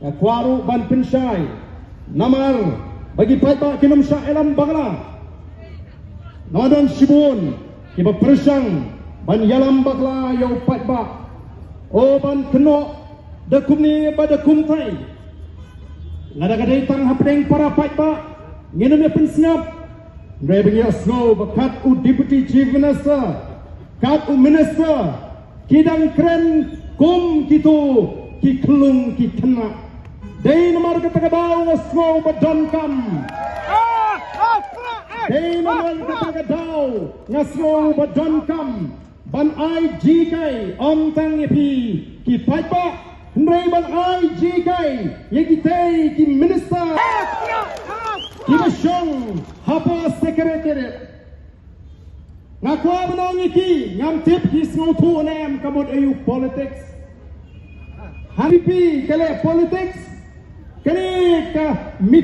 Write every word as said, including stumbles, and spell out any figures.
Nga kwah ruh ban pynshai namar ba ki paidbah kin ym shah ïalam bakla. Namar don shibun kiba pyrshang ban ïalam bakla ïa u paidbah, o ban kynnoh da kumne ba da kumtai. Lada ka dei tang hapdeng para paidbah ngin ym ïa pynsngap. Hynrei ba ngi ïohsngew ba kat u Deputy Chief Minister, kat u Minister, ki dang kren kum kito ki khyllung ki khynnah. Dei namar kata ka daw nga sngew ba donkam. Dei namar kata ka daw nga sngew ba donkam ban ai jinghikai ym tang ïa phi ki paidbah, hynrei ban ai jinghikai ïa kitei ki minister kiba shong hapoh Secretariat. Nga kwah ban ong ïa ki, ngam tip ki sngewthuh ne em ka mut aïu politics. Ha N P P ka leh politics. Kane ka